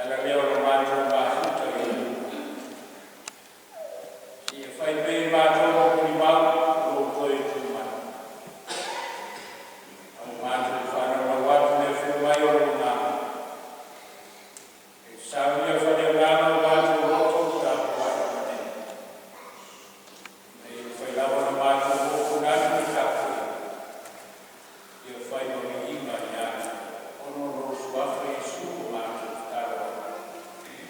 Le ala lea o le matou mafuta i le Atua, seia fai pea i matou o molimau i lou toe tu mai, a ua matou fanaunaua atu i le afio mai o lou Agaga e saunia faaleagaga o matou loto tapuai manene, ina ia mafai lava ona matou motumanatu i le tapuaiga, ia fai ma viiga ia te Oe, ona o lou Suafa Iesu ua matou tatalo ai. Amene.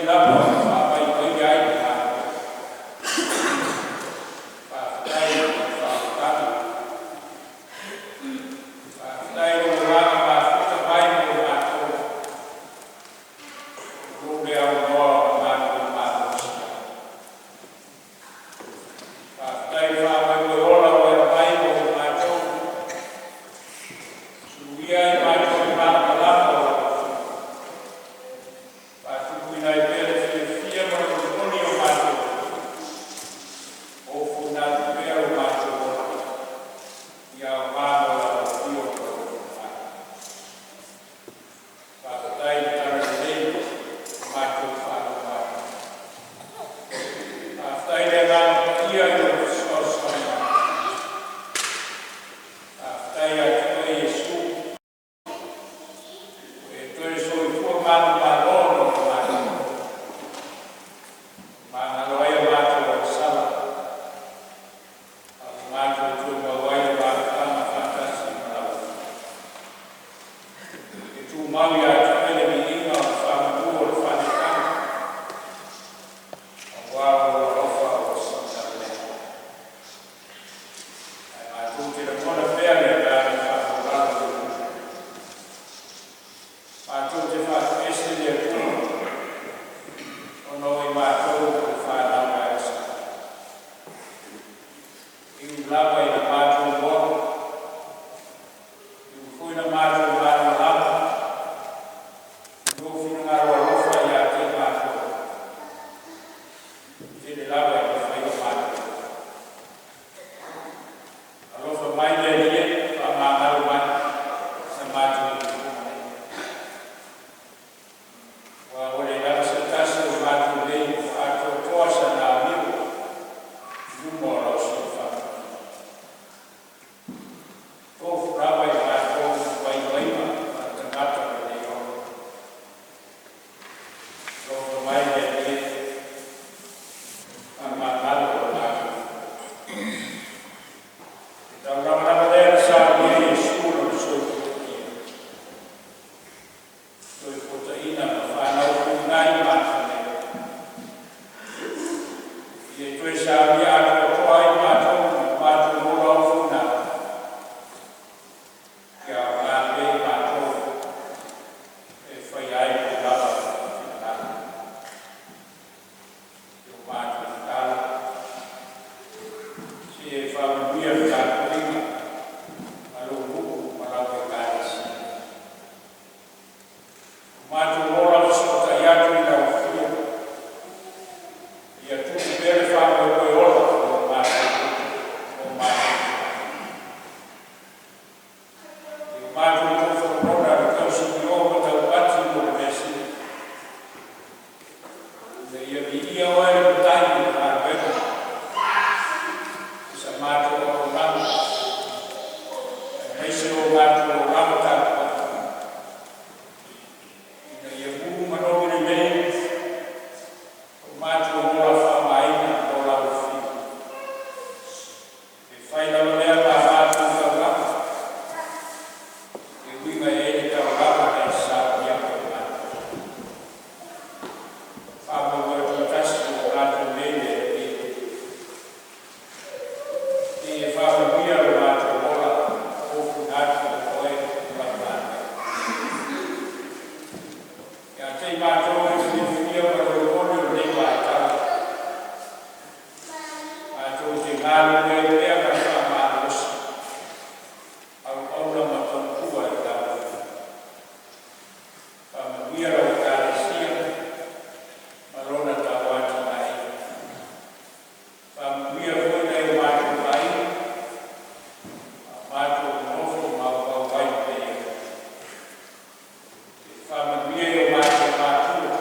lava e faavaivaiga ai le Malo. Faafetai mo le faautaga. Faafetai i lou agaga mafuta mai mo i matou, o lou le aunoa ma matou malosi. Faafetai i le faamoemoe ola ua e aumai mo i matou, suluia ai matou i le malamalama o lau Afio, faatupuina ai pea le fiafia ma le olioli o matou ola, ofuina atu pea lo matou ola, ia aoga mo lau Afio ma lou finagalo. Faafetai le talalelei i la matou faalogo atu. Faafetai i le Agaga Paia i lou fesoasoani mai. Faafetai ia te Oe Iesu ua e toe soifua manumalo na i matou, ua magalo ai a matou agasala, a ua matou toe maua ai le mafutaga faatasi ma lau Afioga. Ia tumau ia te Oe le viiga o le faamanu o le faaneetaga, aua lou alofa ua sili aulea. Ae matou te lagona pea le agaga faamaualalo i le Atua. Matou te faatoese le Atua ona o i matou o fanau a Isaako. E ui lava ina matou iloa, e ui foi ina matou malamalama i lou finagalo alofa ia te i matou, e tele lava ina fai o matou. Alofa mai le Alii e faamagalo mai sa matou tufuga nei. Aua ua le lava se tasi o matou nei ua faatoatoa sana amio i luma o lau silafaga. Tofu lava i matou ma vaivaiga faaletagata o lenei ola. Alofa mai le Alii e faamagalo lo matou. Le taulaga lava lea na saunia e Iesu lona soifua paia, Toefuataiga ma fanau suiga ai matou nei, ia e toe saunia atoatoa ai matou i lo matou ola ofuina ia aoga pea i matou e faia ai lou lava finagalo. I o matou tatalo, seia e faamanuia le tapuaiga a lou nuu ma lau Ekalesia. O matou ola fesootai atu i lau Afio, ia tupu pea le faamoemoe ola o matou mo matou tagata. I o matou tofologona le tausinio ma taupati mo le measili, ina ia viia Oe le Matai i le galuega i sa matou auaunaga, aemaise o matou olaga tapuai, ina ia mu ma nogi lelei o matou ola faaaogaina mo lau Afio. E fai lava lea ma a matou taulaga, e uiga i ai le taulaga na e saunia mo i matou. Faamoemoe tuatasi o matou nei le Alii, seia e faamanuia lo matou ola ofuina atu mo Oe ma lau galuega. Ia te i matou le fiafia ma le olioli o lenei vaitau, matou te galulue ai pea ma le faamalosi, auauna ma tautua i lau Afioga. Faamanuia lau Ekalesia ma lona tauatiaeina. Faamanuia foi nai o matou aiga, a o matou nonofo maumau ai pea. E faamanuia i o matou matua,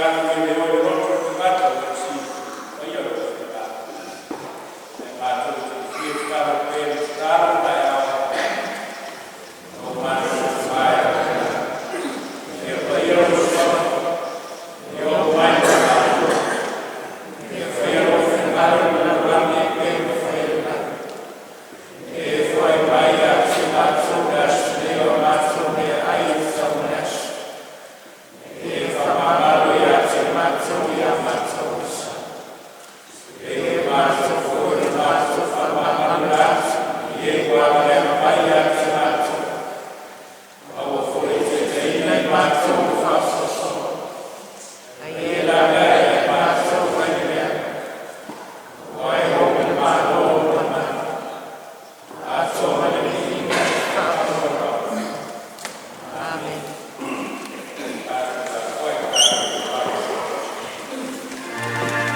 Tatou le o i le loto o le tagata ua e silafaia lou finagalo. Ae matou te fia tatalo pea i le tatalo ma e ao ai o matou faavae o Ia paia lou Suafa, ia oo mai lou Faasoa, ia faia lou finagalo i le lalolagi e pei ona faia i le lagi. E foai mai ia te matou i le aso nei o le matou meaai e tatau mo le aso. E faamagalo ia te matou ia matou vasa, e pei ona matou foi ona matou faamagaloina atu i e ua agaia mai ia te matou. Aua foi ne i taitaiina i matou i le faasoasoa, a ia lae ia matou mai le leaga. Aua e ou le Malo ma le mana, atoa ma le viiga e faavavau. Amene. Tatou tapuai ma tatou vavake. Tatou tatalo.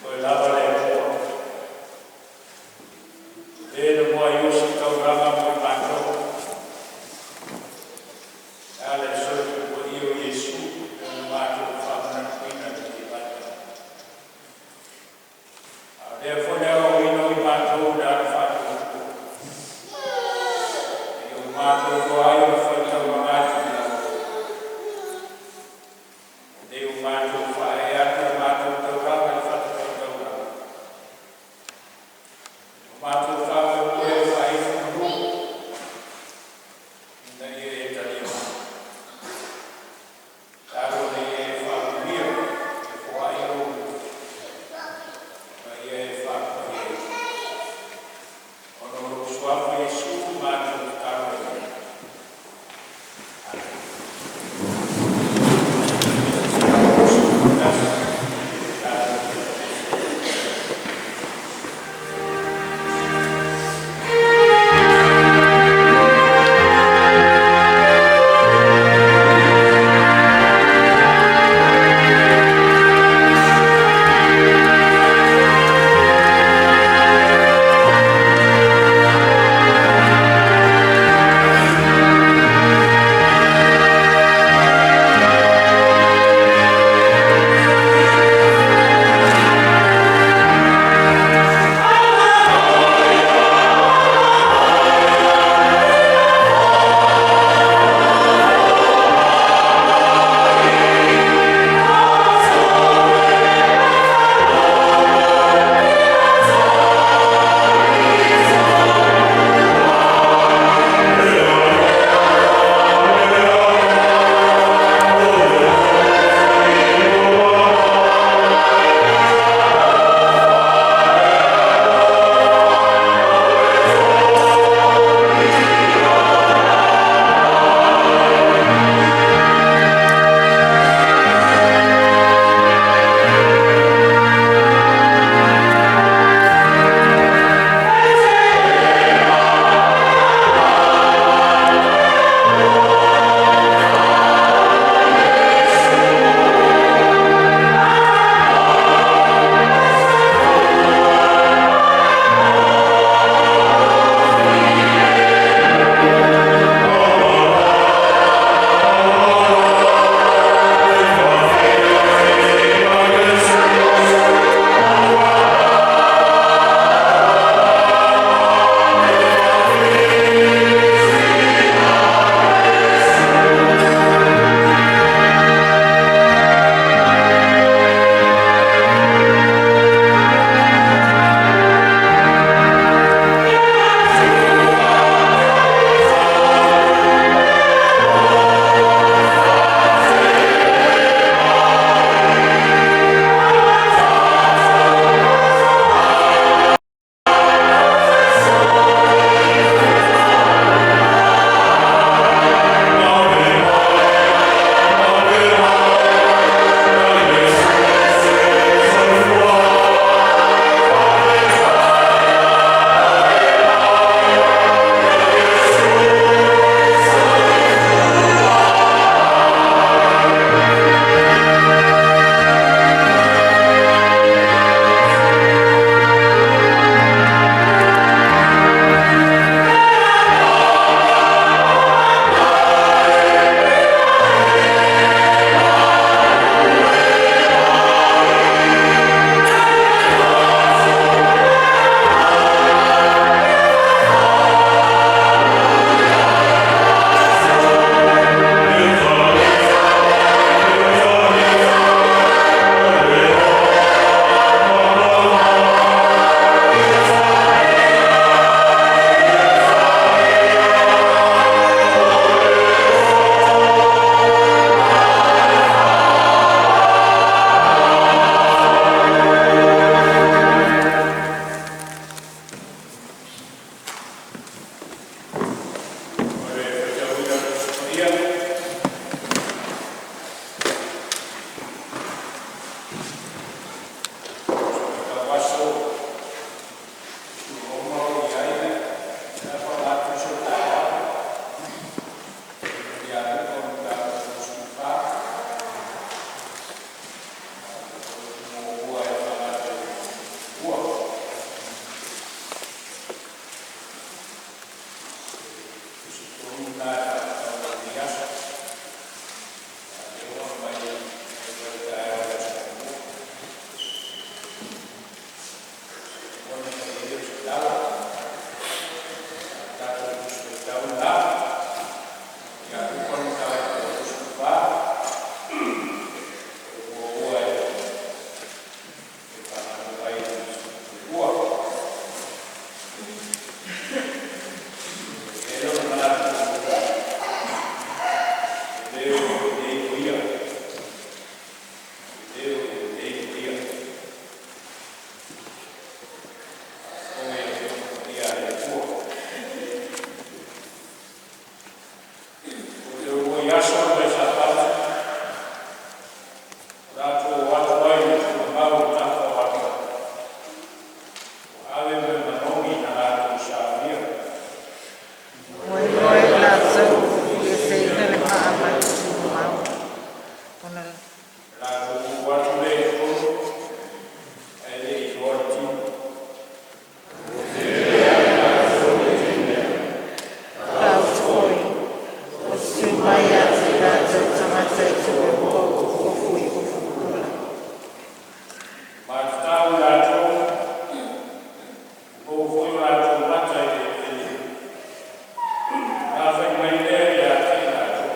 Oe lava le Atua, o Le na muai osi taulaga mo i matou, e ala i le soifua paia o Iesu e ona matou faamanatuina i lenei vaitau. A o lea foi le aoaoina o i matou i le aga faatuatua, ina ia o matou iloa ai o le faitaulaga atu ia Oe, ina ia o matou faaee atu le matou taulaga i le fatafaitaulaga, ma matou faamoemoe e faaifo malū, ina ia e talia mai. Talo ina ia e faamanuia ma foai lou loto, ma ia e. Aso Roma o i ai le faatu se taeao ia le o ta 14 muamua e fagata i ua se tonu na e faatatau i aso a lea ua aumai e le taeao i le aso muamua. Ona fai ai o se tala, tatou Tusi Faitau na, ia Luka le mataupu 24, muamua e faamanatu ai le ua. E le o manatu e le o nei o ia, e le o nei o ia. Faafofoga i Afioga Paia a le Atua. O le uluai aso lenei Sapati ua latou o atu ai i le tulimau o tafa o ato, ua ave mea manogi na latou saunia. Ua iloa e i latou ua eseina le maa mai le tulimau, ona Latou uu atu lea i totonu, ae le i iloa le tino. Matautu foi, ua susu mai ia te i latou tagata i tupe ua ofu i ufu pupula. Matatau i latou, maua foi o latou mata i le eleele. Ona fai mai lea ia te i latou,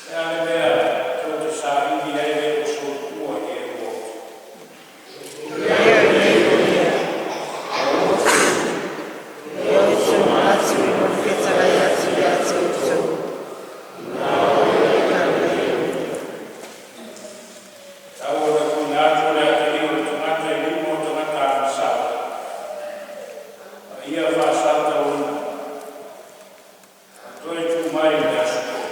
“Le a le mea tou te saili ai le ua soifua e ua oti? E le o i inei o ia, ua ofi. E o outou manatu i lona fetalai atu ia te outou, ua oo i Kalilea. Tau o le tuuina atu o le atalii o le tagata i lima o tagata agasala, a ia faasaatauina, ma toe tu mai i le aso tolu.”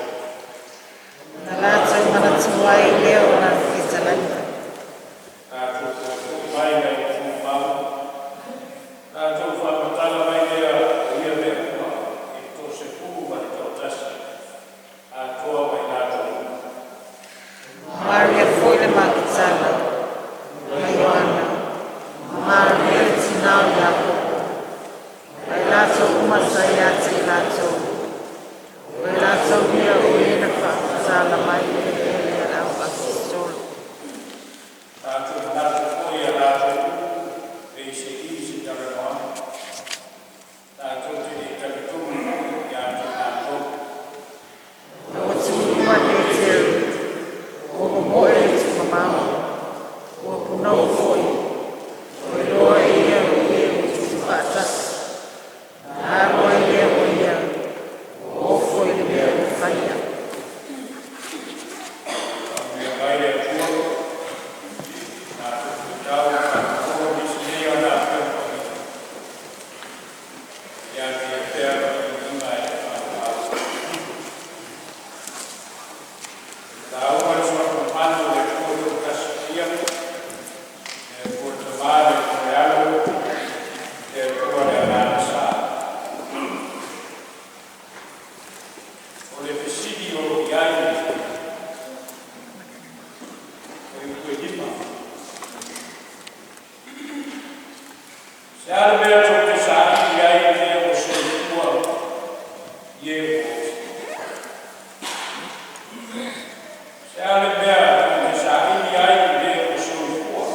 Ona latou manatua ai lea o lana fetalaiga. Latou toe foi mai mai le tulimau, latou faamatala mai lea o ia mea uma i le toasefulu ma le toatasi, atoa ma i latou uma. Maria foi le Maketala, ma Ioana, ma Maria le tina o Iakopo, ma i latou uma sa ia te i latou. O i latou ia o e na faamatala mai le eleele a le auaposeitolo. Latou manatu foi ia latou upu peiseai se talanoaga, latou te le i talitonu foi ia te latou. Na ua tuua e Peteru, ua momoe le tulimau, ua punou foi, ua iloa e ia o e ua tutufaatasi. Na alu ai lea o ia, ua ofo i le mea ua faia. Faamanuia mai le Atua, tatou faitau faapitoa nisi nei o na Afioga Paia. Ia te pea le viiga e faaauau. Lauga le suafa mamalu o le Atua Toatasi Paia, le Atua le Tamā, le Atua le Alo, le Atua le Agaga Sa. O le fesili o lo o i ai fuaiupu e 5. Se a le mea tou te saili ai i le ua soifua i e ua oti? Se a le mea tou te saili ai i le ua soifua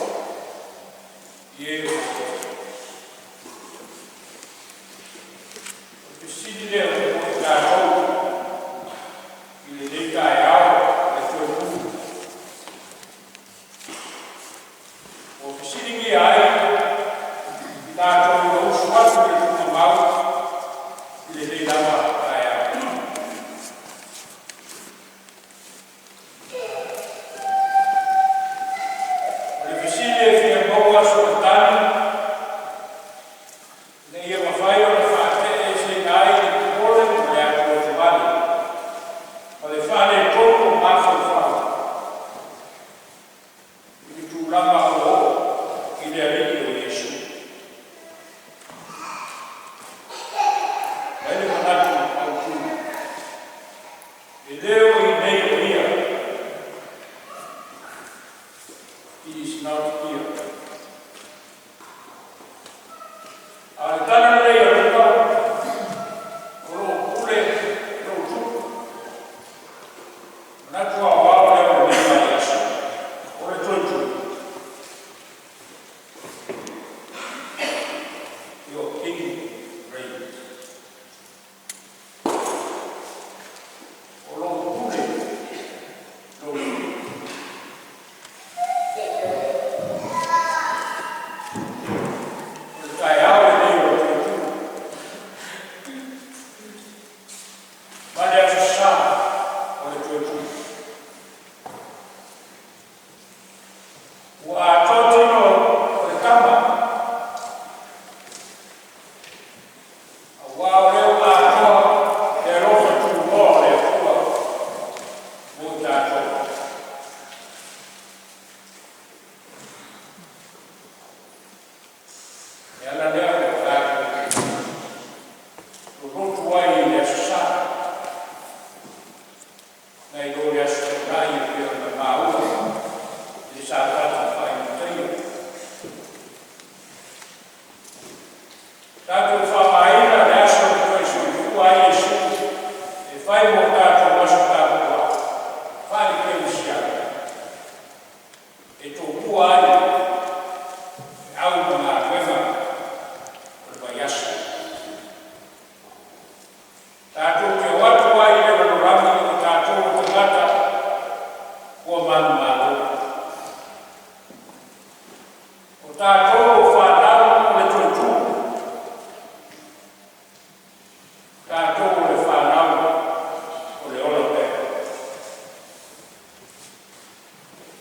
i e ua oti? O le fesili lea mo i tatou i lenei taeao le toe pulu. Ua fesiligia ai i latou ua usu atu i le tulimau i lenei lava taeao. O le fesili e fia maua sona tali, ina ia mafai ona faate'eseina ai le popole ma le atuatuvale ma le faaletonu o mafaufau i le tulaga o lo o He is not here. A o le tala lelei a Luka, o lo o pule lou tupu. Manatu aoao lea o lenei vaiaso, o le toe. Your King reigns. O lo o pule lou tupu. O le taeao lenei o le toe. Ma le aso Sa o le toe. Ua atoa tino o le tama, auā o lea ua atoa le alofa tunoa o le Atua mo i tatou. E ala lea o tatou lolotu ai i le aso Sa, nai lo le aso Toonai e pei ona maua i le Sapati faainuteia. Tatou faaaogaina le aso na toe soifua ai Iesu e fai mo tatou aso tapuai faale-kerisiano e tomua ai feau ma galuega o le vaiaso. Tatou te o atu ai i le lalolagi o tatou o tagata ua manumalo. O tatou o fanau o le toe, tatou o le fanau o le ola pea.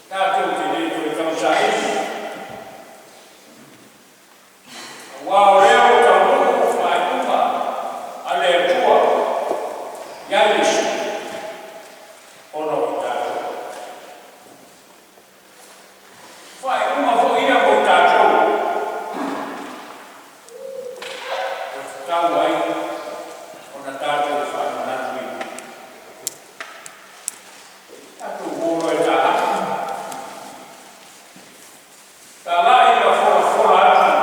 Tatou te le toe tausaili, auā o lea ua taunuu faaiuga a le Atua ia Iesu ona o i tatou. Faaiuga foi ia mo i tatou, ua tatau ai ona tatou faamanatuina. Tatou o loa e talai. Talai ma folafola atu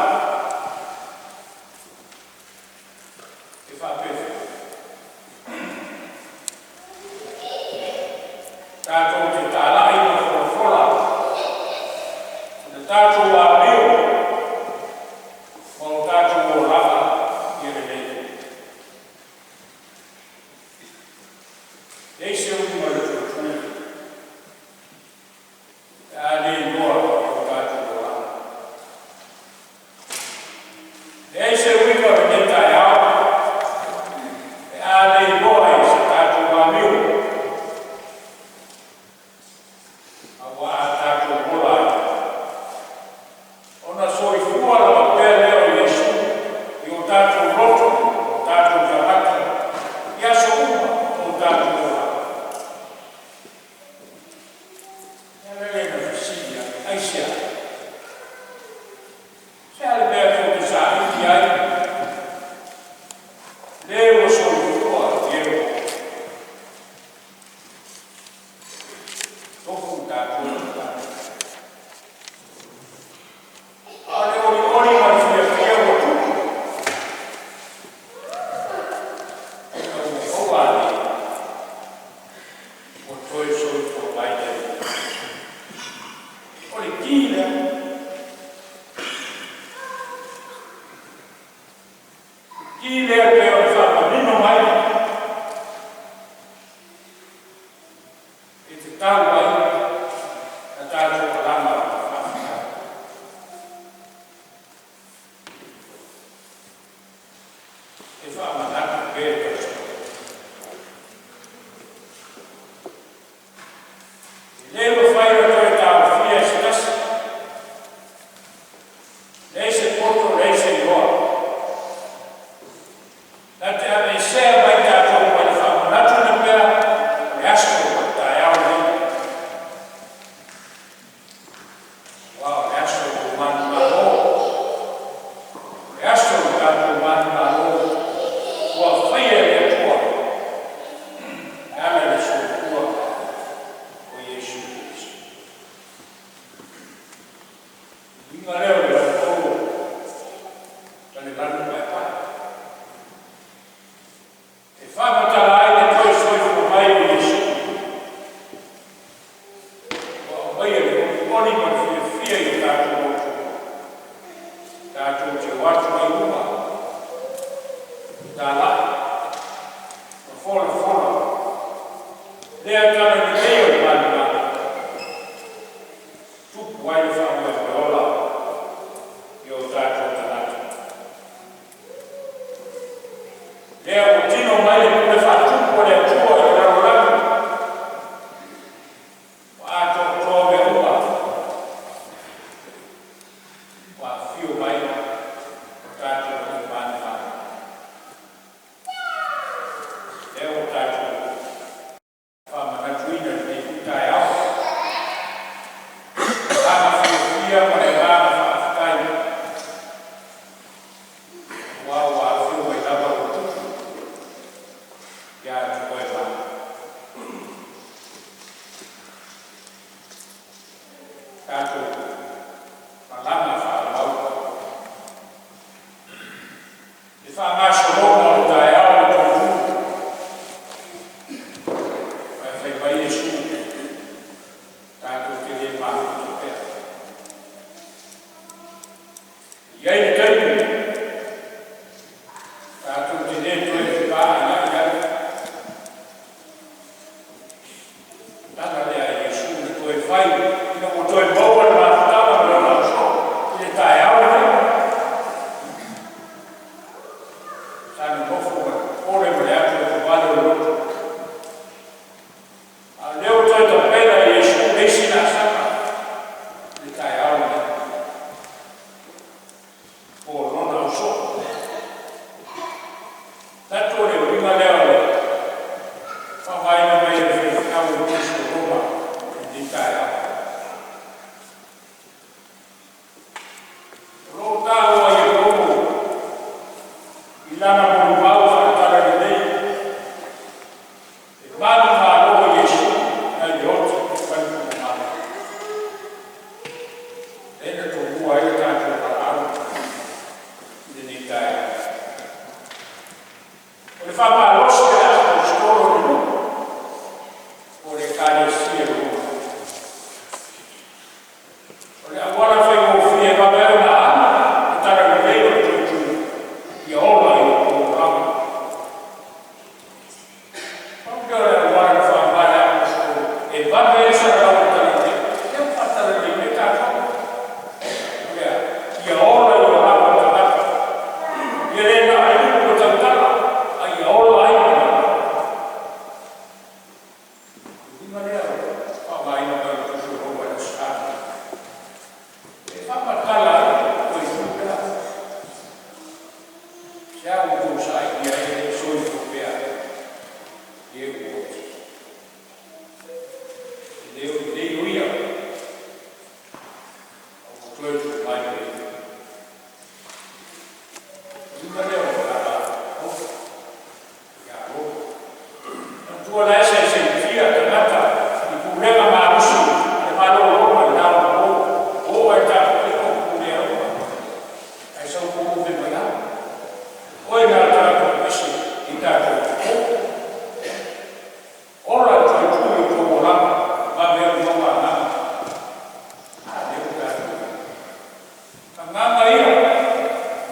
e faapefea. Tatou te talai ma folafola i le tatou amio ma o tatou olaga ia lelei. Leai se umi ma le tuatui pe a le iloa e o tatou olaga. Leai se uiga o lenei taeao pe a le iloa e sa tatou amio auā a tatou ola ai. Ona soifua lava pea lea o Iesu i o tatou loto, o tatou tagata, i aso uma o tatou olaga. E ala lea na fesili ai, aisea? Se a le mea tou te saili ai, le ua soifua Ieova. Tofu tatou ma tatou. A o le olioli ma le fiafia ua tupu, ina ua maua ale, ua toe soifua mai le Alii. O le ki lea. Ki lea pei ona faamanino mai e tatau ai na tatou alaga o le faafetai. E faamanatu pea le tausaga. E le mafai ona toe taofia e se tasi, leai se poto, leai se iloa. Uiga lea o le lautolo ma le lanu paepae. E faamatala ai le toe soifua mai o Iesu, ua aumaia le olioli ma le fiafia i o tatou loto, tatou te o atu ai i luma, talai ma folafola lea talalelei o le manumalo, tupu ai le faamoemoe ola i o tatou tagata. Lea ua tino mai le pule faatupu a le Atua i le lalolagi, ua atoatoa mea uma, ua afio mai o tatou alii manumalo. Lea ua tatou faamanatuina i lenei foi taeao. Agaga fiafia ma le agaga faafetai, aua ua afio mai lava lou tupu ia te oe ma. Tatou malaga faaauau. Le faagasologa o le taeao o le tautu, ae fai mai Iesu, tatou te le mafuta pea. E i ai le taimi, tatou te le toe fevaaiai ai. Tala lea a Iesu na toe fai, ina ua toe maua le mafutaga ma lona uso i le taeao lenei. Sa nonofo ma popole ma le atuatuvale o le loto. A o lea ua toe tapena e Iesu le isi laasaga i le taeao lenei. Po o lona uso. Tatou le uiga lea o le faaaogaina mai e le faifeau o le Tusi o Roma i lenei taeao. O lo o taua Iakopo i lana molimau faale-Talalelei, e manumalo Iesu nai le oti ma le tulimanu. Lea na tomua ai le tatou valaau i lenei taeao. O le faamalosi a le aposetolo o le nuu, o le Ekalesia i Roma. O le auala faigofie e vave ai ona ala le talalelei o le toetu, ia ola i o outou olaga. Pau lea o le auala na faaaoga e le aposetolo e vave ai salalau o le talalelei. Lea ua faatalalelei nei tatou. O lea, ia ola i olaga o tagata. Ia le na o le upu o tautala, a ia ola ai ma le olaga. Uiga lea o le faaaogaina mai o le Tusi o Roma i le Aso Sa. E faamatala ai o Iesu lea. Se a outou sailia ai e soifua pea i e ua oti. E le o lelei o ia, a ua toe tu mai o ia. Uiga lea o le tala o ia Roma. Manatua la e saisaitia tagata i pulega malosi a le Malo o Roma i la ona po. O ai tatou o pule Roma. Ae sau po fe mai au. Oe na tagata pese i tatou po. Ola le toe tu i o tou olaga, vave ai ona maua agaga. A lea ua tatou. Agaga ia,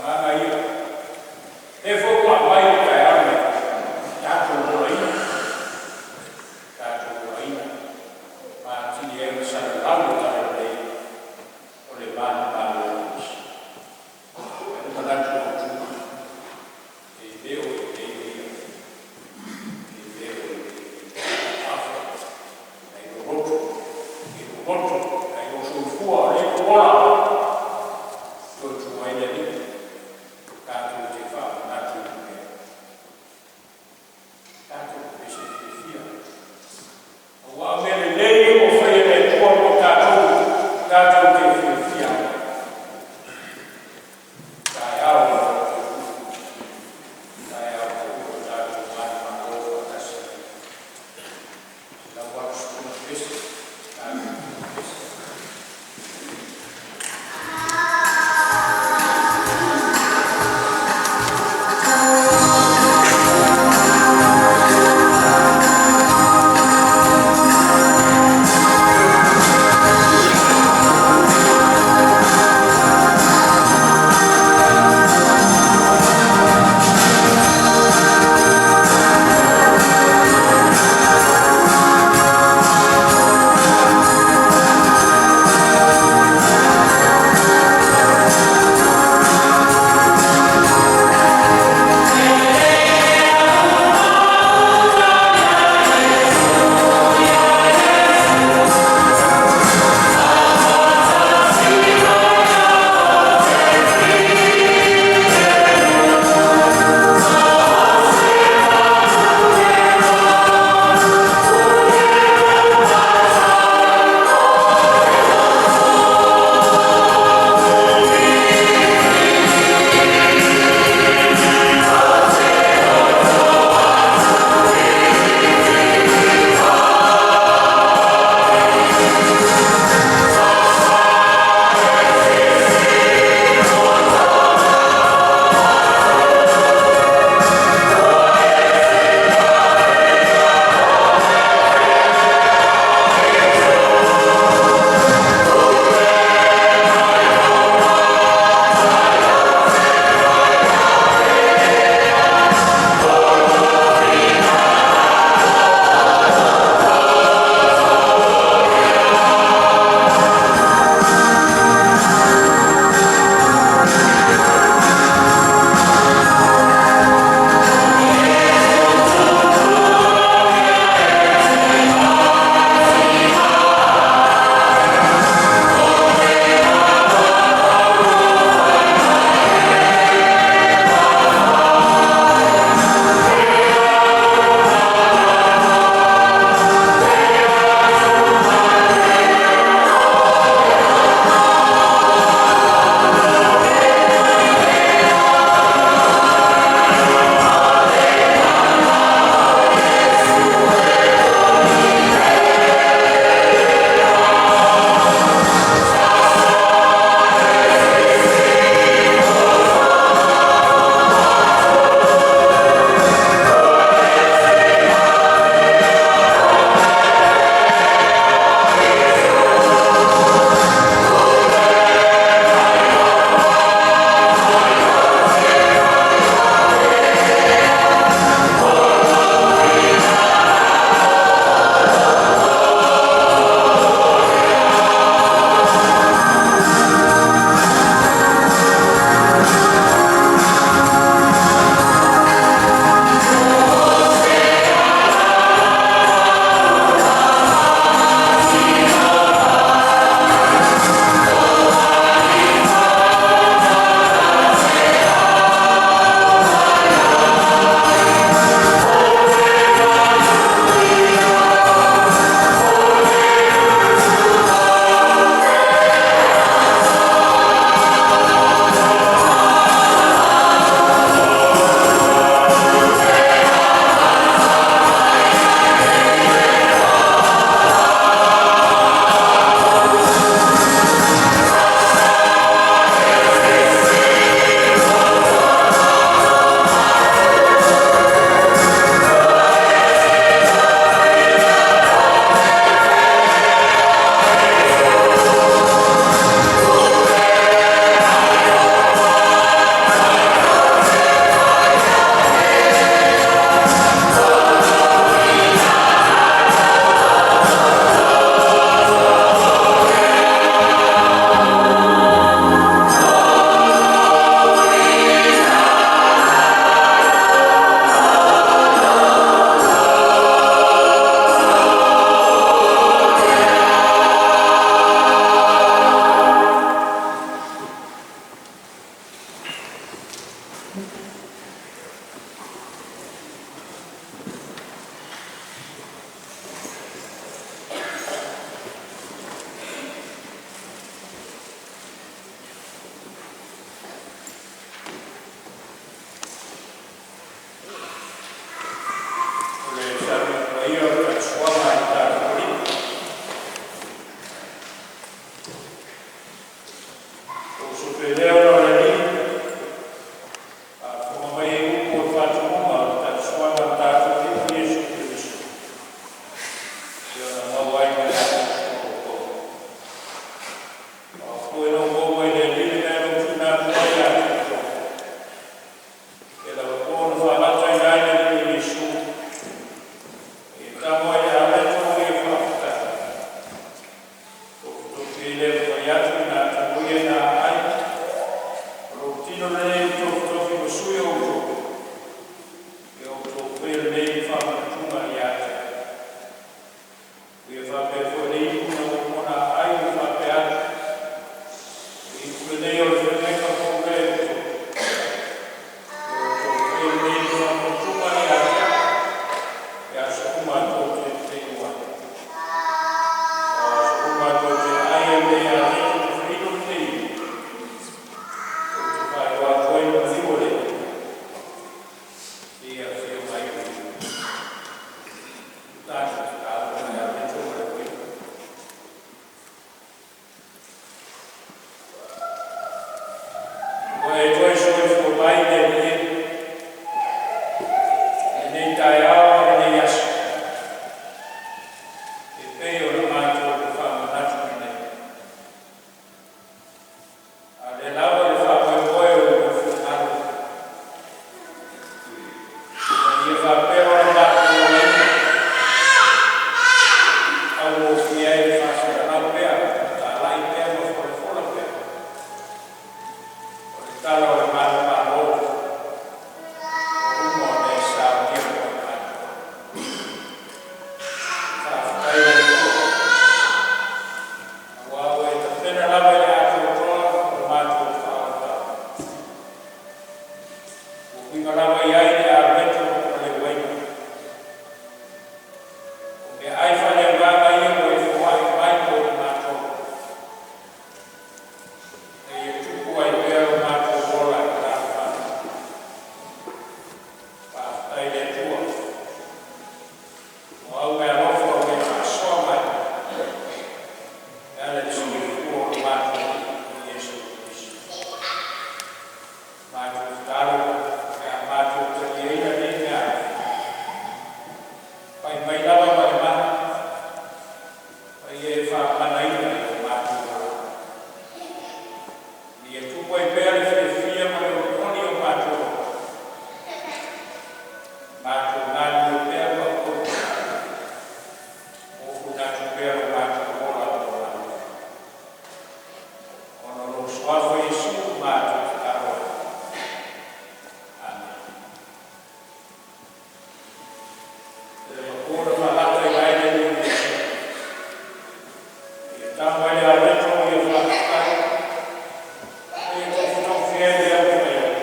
agaga ia. Lea foi ua aumai le taeao lenei, tatou olaina. Tatou olaina. Ma atili ai ona salalau le talalelei o le manumalo o Iesu. Ai le manatu autu, e le o i nei o ia. E le o i nei. Afa, nai lo loto, i lo loto, nai lo soifua, le ola. Toe tu mai le Alii, tatou te faamanatu i mea. Tatou pepese fiafia. Aua o mea lelei ua faia e le Atua mo tatou, tatou te fiafia ai. Taeao o le taeao foi o tatou manumalo faatasi. 180 pese, tatou pepese. Pele ona o le Alii, faafofoga mai i upu o le faatonuga o le taliasuaga a lo tatou Alii Iesu Keriso, e pei ona maua ai mo i tatou. O au foi na ou maua mai le Alii le mea na ou tuuina atu ai ia te outou, e lava po na faalataina ai le Alii o Iesu, ina ia tamo ai le areto ma ia faafetai, tofutofi ai lea ma fai atu, “Ina a tamo ia ina aai, o lou tino lenei ua tofutofi ma sui o outou, ia outou faia lenei ma faamanatuga ia te au.” Ua ia faapea foi le ipu ina ua uma ona aai ma faapea atu, “O le ipu lenei o le Feagaiga Fou lea i totonu. Ia outou faia lenei ma faamanatuga ia te a'u i aso uma tou te inu ai. Aua o aso uma tou te aai ai i lenei areto ma fainu i lenei ipu, tou te faailoa atu ai le maliu o le Alii seia afio mai o Ia.” Tatou tatalo ma le areto ma le uaina. Ua e toe soifua mai le Alii e, i lenei taeao ma lenei aso e pei ona matou faamanatu mai nei. A o lea lava le faamoemoe o lo outou finagalo ina ia faapea ona matou olaina, augofie ai le faasalalau pea, talai pea ma folafola pea o le tala o le malu Malo ua uma ona e saunia mo i matou. Faafetai le Atua aua ua e tapena lava i le atoatoa lo matou faaolataua, ua uiga lava i ai le areto ma le uaina, o meaai faaleagaga ia ua e foai mai mo i matou, ina ia tupu ai pea lo matou ola i le alofai. Faafetai i le Atua mo au meaalofa ua e faasoa mai e ala i le soifua o lo matou Alii Iesu Keriso. Matou tatalo pe a matou taliaina nei meaalofa, pai mai lava ma le mana ma ia e faamanaina i lo matou olaga, ina ia tupu ai pea le fiafia ma le olioli o matou loto, matou galulue pea ma auauna, ofu pea lo matou ola mo le alofai. Ona o lou Suafa Iesu matou tatalo ai. Amene. Le na faalata ai le Alii o Iesu, ina ia tamo ai le areto ma ia faafetai, ma ia tofitofi ai le aufai atu,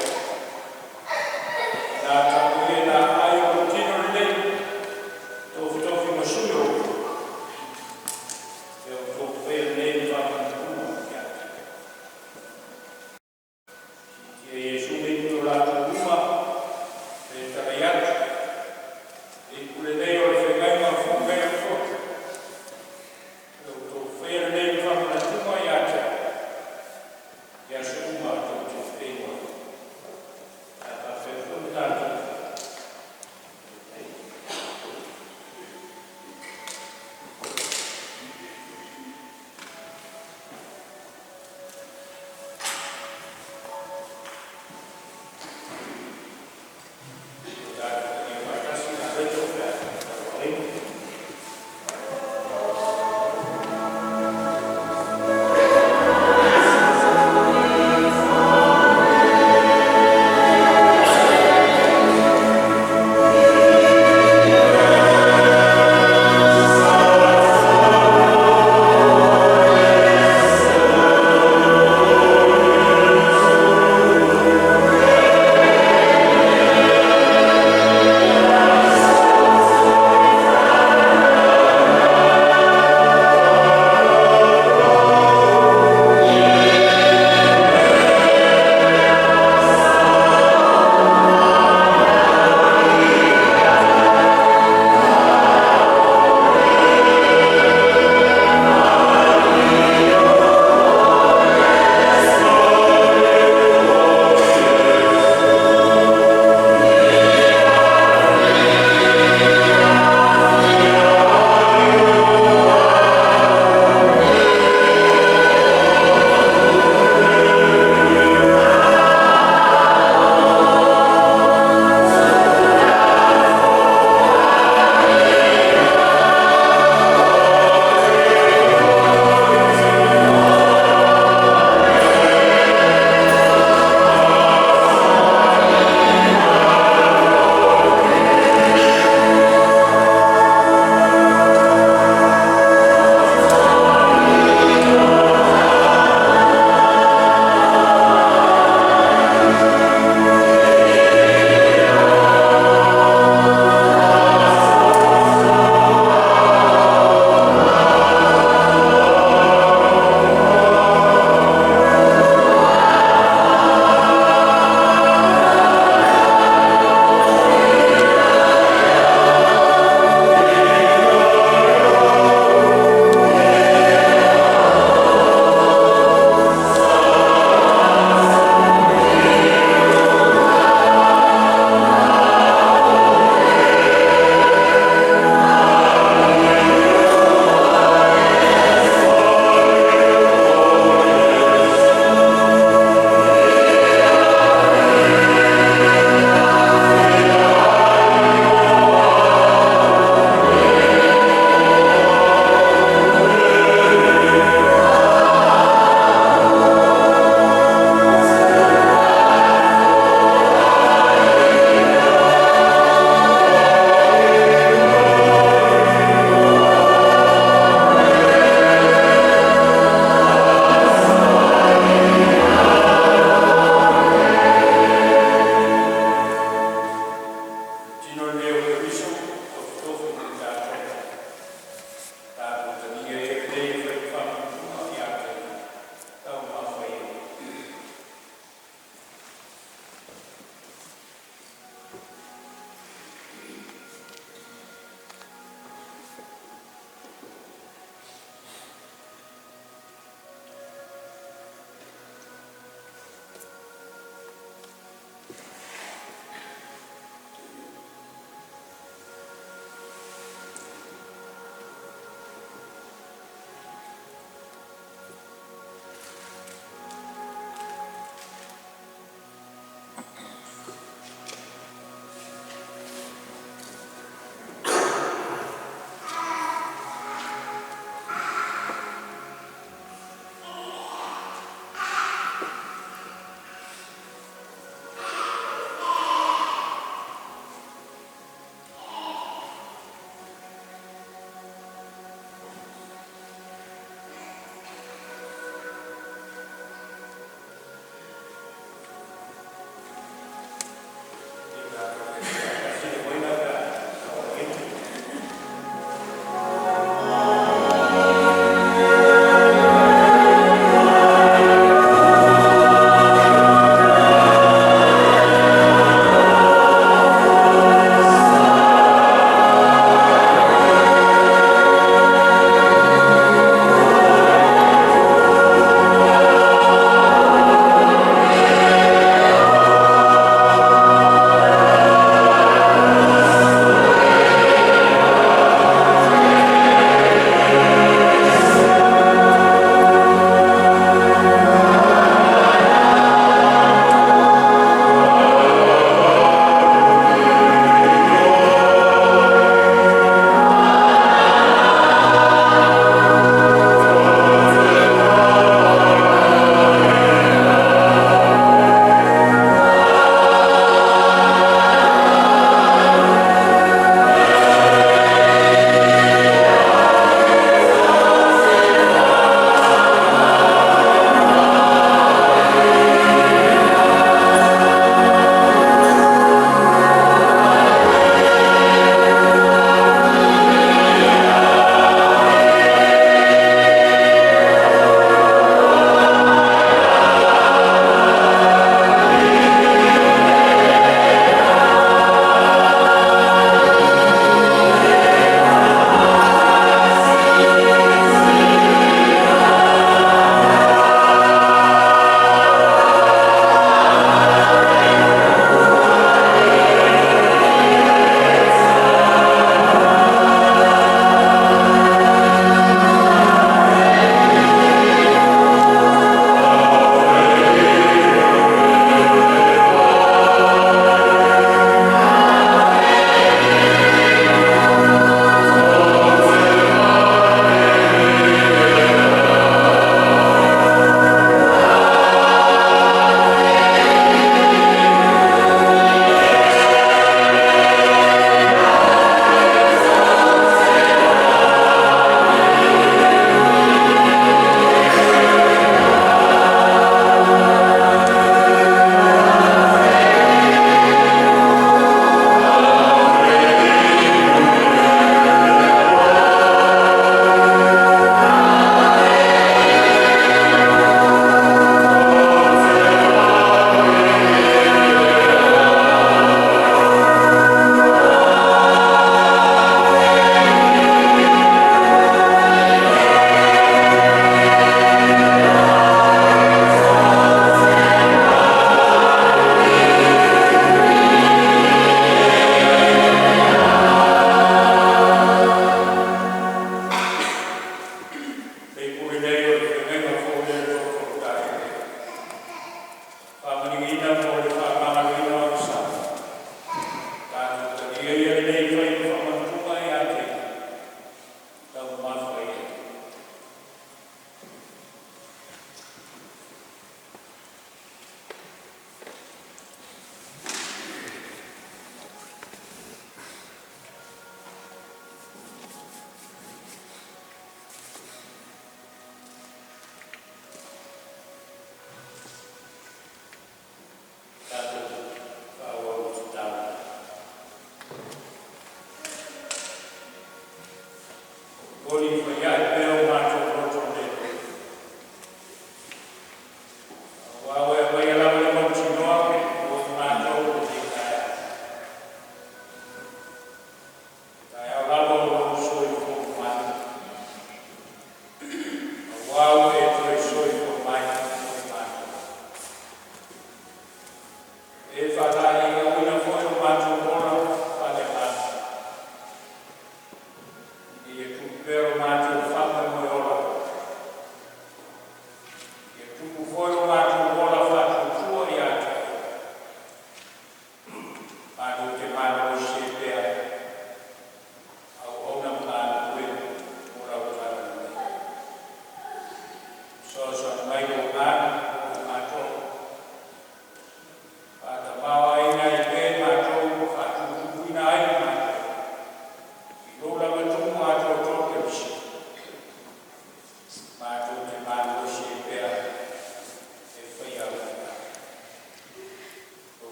“Ina a tamo ia ina aai, o lou tino lenei ua tofitofi ma sui o outou, ia outou faia lenei ma faamanatuga ia te a'u.”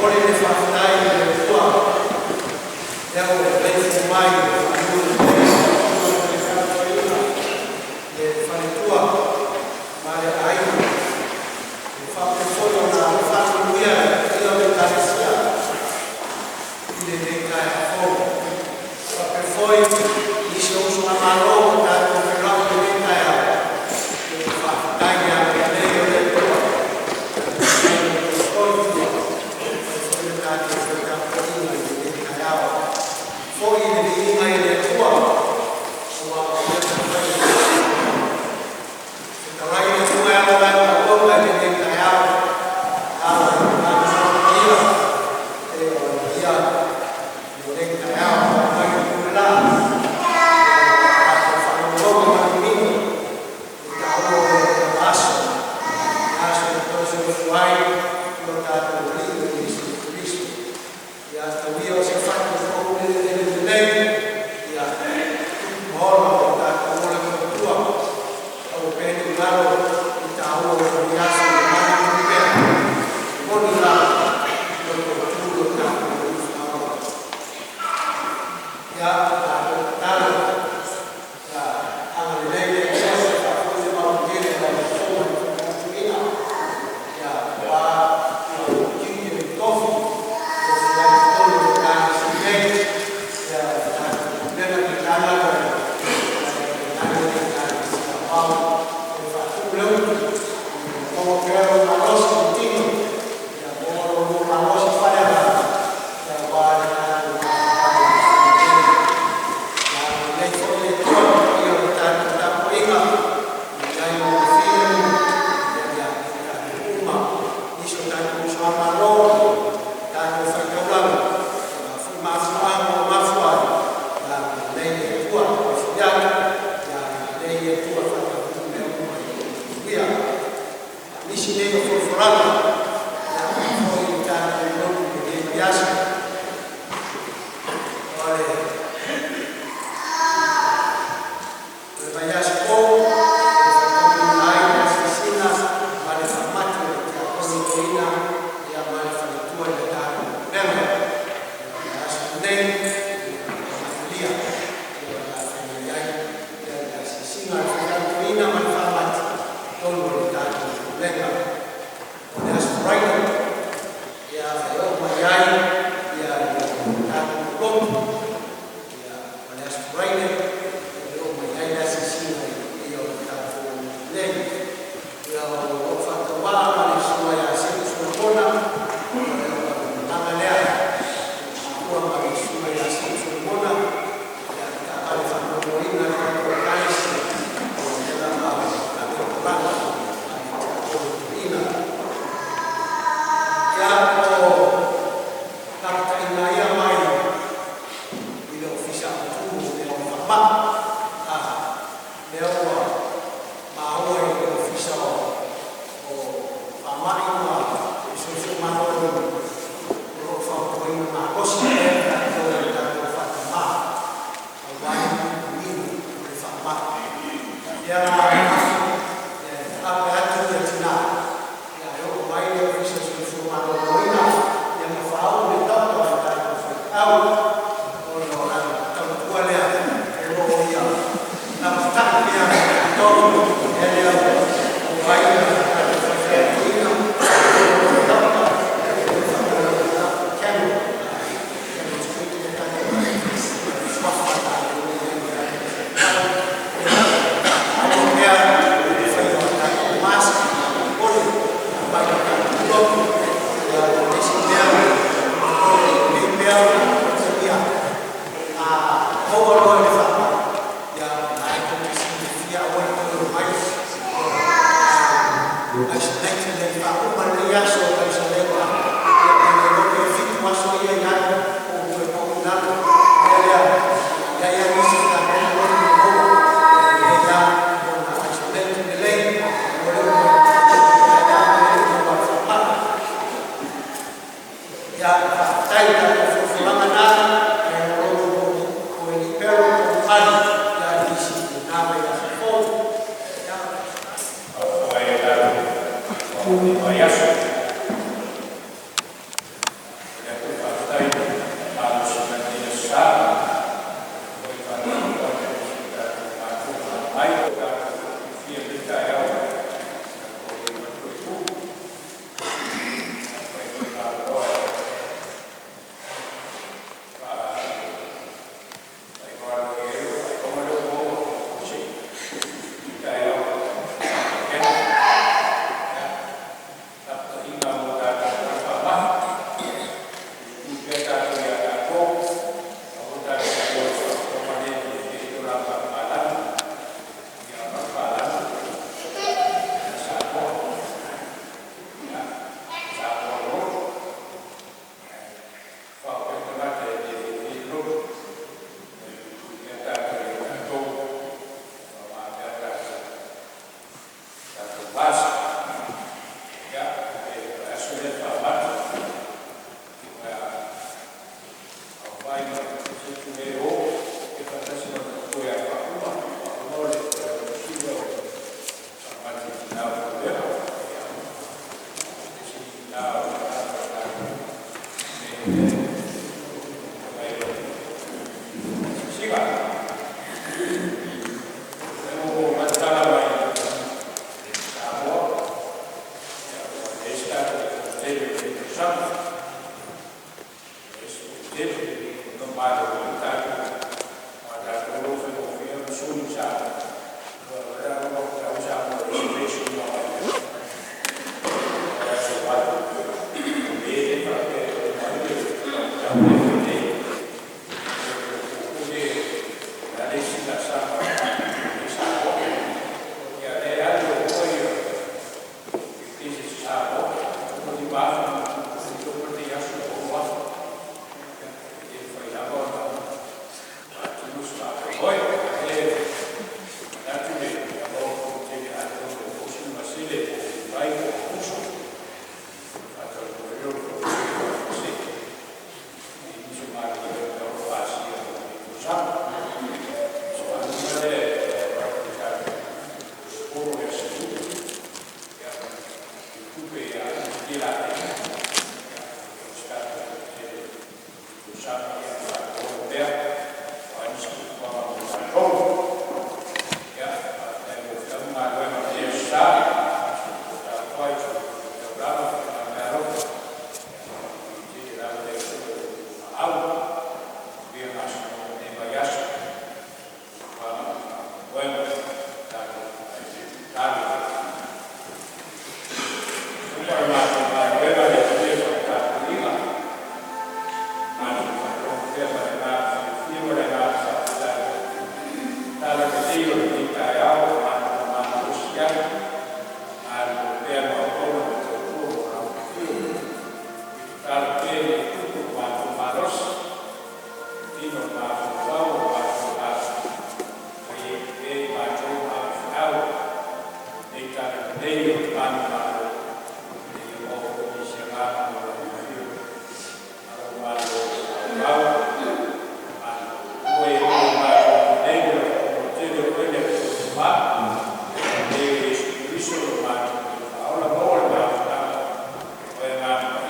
Momoli le faafetai i le Atua lea ua maleifua mai i le faguga lelei ma le tapuaiga le faletua ma le aiga, e faapea foi ona alofa atu manuia i le paia o le Ekalesia i lenei taeao fou. E faapea foi nisi o usugamalo ua tatou feiloai i lenei taeao, ia faafetai le agalelei o le Atua i lo outou soifua ua mafai foi ona tatou fetapuaiga i lenei taeao. Foi le viiga i le Atua aua o lea ua mafai ona fetalai le Atua e ala i lana auauna i lenei taeao e ala i le Agaga Paia e pei ona ia lenei taeao. Faamai le pule la i le tatou faalogologo ma le manino i le taua o lea lava aso, le aso na toe soifua ai lo tatou Alii o Iesu Keriso. Ia tau ia o se fatu e faauluuluina lelei ia tupu ma ola o lo tatou ola matuatua, aua pea ne i galo le taua o lenei aso ia maumau pea. E moni la, lototu lo tatou Alii faaola. Ia, tatou tatalo ia agalelei le Atua ia faafoi le manuia i lau Susuga i le Faifeau Toeaina aua lou tiute ma le tofi ua tofia ai i totonu o le Ekalesia nei i le tatou Pulega Matagaluega ae tainane le Ekalesia Aoao. Toe faatumu le utu, ia maua pea lou malosi i le tino, maua lo oulua malosi faaleagaga aua le tatou mafutaga i le aso lenei. Ia agalelei foi le Atua i le paia o le tatou tapuaiga, ia i ai Lona filemu ia te i tatou uma. Nisi o tatou uso a Malo ma tatou faitaulaga, o a foi mafuaaga ua mafua ai, ia agalelei le Atua. E fai atu, ia agalelei le Atua e faataunuu mea uma i lona manuia. A o nisi nei o folafolaga aua foi le tatou lotu i lenei vaiaso. O le vaiaso fou e faataunuuina ai le asiasiga ma le faamati a le Tiakono Toeaina ma le faletua i le tatou Pulega. O le aso lenei ua amatalia o le a feagai ai le asiasiga a le faifeau toeaina ma le faamati i totonu o le tatou Pulega. O le aso Faraile e oo mai ai le tatou lotu, o le aso Faraile e oo mai ai le asiasiga i le paia o le tatou lotu nei. O lo o faatauvaa ma le Susuga ia Seiuli Solomona, o le auaunaga lea ua ma le Susuga ia Seiuli Solomona, le taavale faamaloloina a le tatou Ekalesia o lea lava ave tulaga a le Tiakono Toeaina. Ia, o lapataiga ia mai i le Ofisa Autu o mea o le Faamai, lea ua maua i le Ofisa o Faamai ma le Soifua Maloloina, o lo o fautuaina malosi pea i tatou e tatou faatama aua le puipuiga o le faamai. Lea la lafo e taape atu tina ae oo mai le Ofisa o le Soifua Maloloina ma faaoo le tapa a tatou faifeau ona o lana tautua lea o lo o ia lapatai pea ma tatou. Lea ua oo ai tatou faifeau toeaina tapa Cameron Cameron Street le tatou suafa tatou i ai tatou faifeau pea le faia o tatou mask ole mai le tatou lotu. O le isi mea o le lelei pea ona ia a maua loa i le faamai, ia na e tou te silafia aua le toe omai isolate lelei. Faauma lenei aso isolate, ia e le iloa pe 7 aso ia i alu po o toe pau i lalo mea lea. Ia i ai nisi o tatou ua maua, ia lelei lava ona isolate lelei mo le uma ai le maua i le faamai. Ia, faafetai i tatou folafolaga na e lologo ko Elipero Tomuhali ia nisi i lena vaiaso fou. Ia. Faafofoga ai tatou o vaiaso.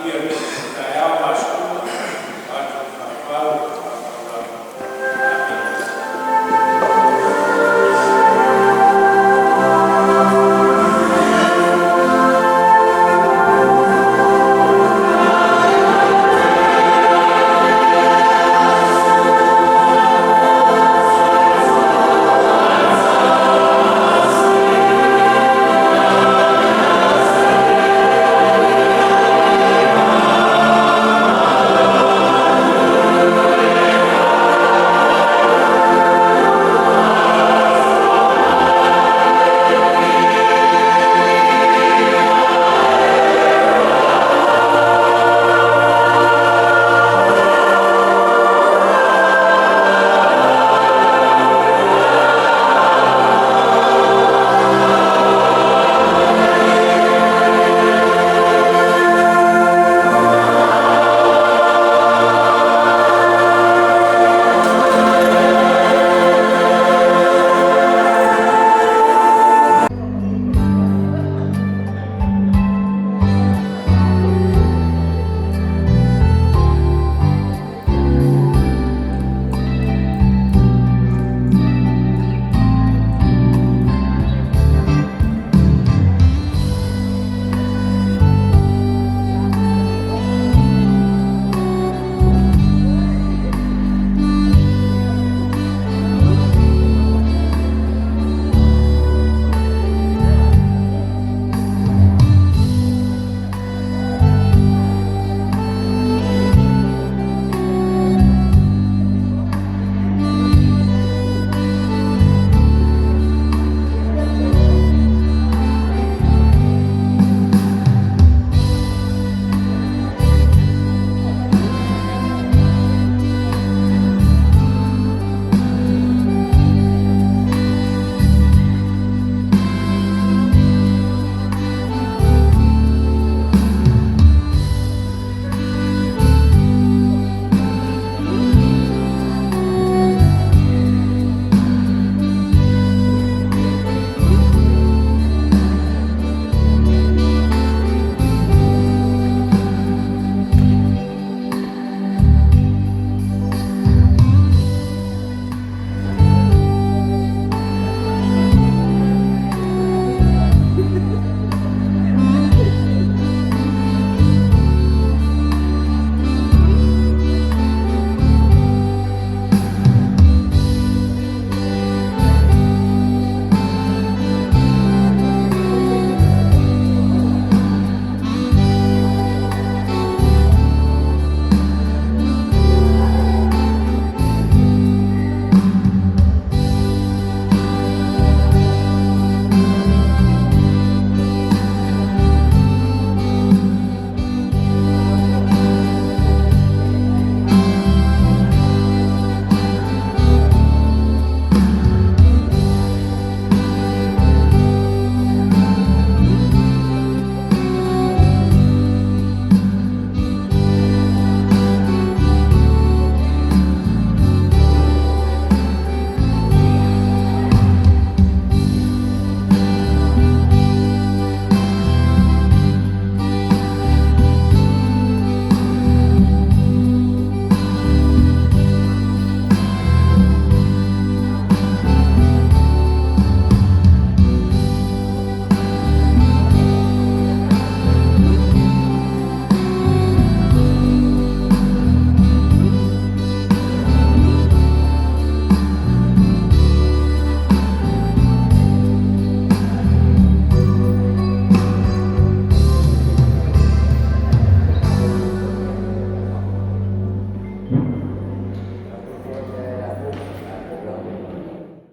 Ia